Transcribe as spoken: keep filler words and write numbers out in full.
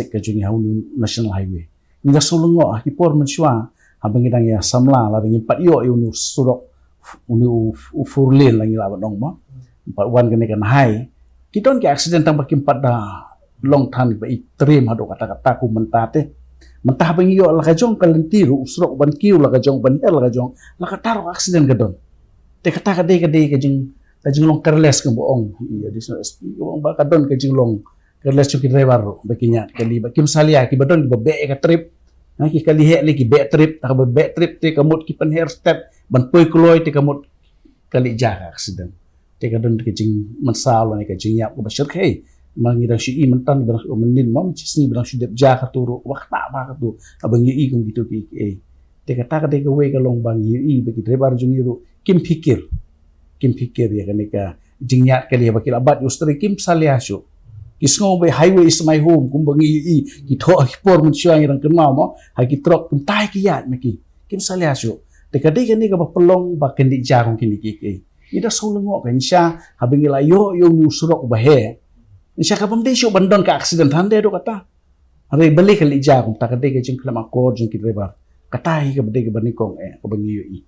ka jong ngi ha u National Highway. Ngi da shu lyngngoh ha ki por mynshuwa haba ngi dang ïa samla lada ngim pat ïoh ïa une u surok, une u four lane la ngi lah ban ong mo. Pat wan kane ka nahai, ki don ki accident tang ba kim pat da long than ba i trim haduh katta katta kum mynta te. Mynta haba ngi ïoh la ka jong ka lynti ruh u surok ban kiew la ka jong ban hiar la ka jong, la katta ruh accident ka don. Te kata ka dei, ka dei ka jing, ka jinglong careless kumba ong i Additional S P, kumba ong ba ka don ka jinglong careless jong ki driver ruh ba ki ñiad kali ba kim salia, kiba don kiba beh ka trip. Ha, ki kali heh lei ki beh trip, ta kaba beh trip te ka mut ki pynher step ban poi kloi te ka mut ka leit jia ka accident. Te ka don ka jingmynsaw lane ka jingïap kaba shyrkhei. Ma ngi dang shu i mynta, ba dang shu mynnin ma, mynshisngi ba dang shu dep jia katu ruh, ba kata ba katu, haba ngi i kum kitu ki, eh. Te kata ka dei kawei ka long ba ngi i ba ki driver jong ngi ruh kim phikir, kim phikir ïa kane ka jingñiad kali haba ki la bat ïa u string, kim salia shuh. Ki sngew ba highway is my home, kumba ngi i, ki thoh ha ki por mynshuwa ngi dang kynmaw mo, ha ki trok kumta ki ïaid ma ki, kim salia shuh. Te ka dei kane kaba pynlong ba kin dei jia kum kine ki, ki. Ngi da shu lyngngoh ka, ngi sha, haba ngi la ïoh ïa une u surok uba heh, ngi sha ka bym dei shuh ban don ka accident, hynrei haduh katta. Hynrei balei ka leit jia kumta, ka dei ka jingkhlem akor jong ki driver. Kata hi kaba dei kaba nyngkong eh kaba ngi ïohi.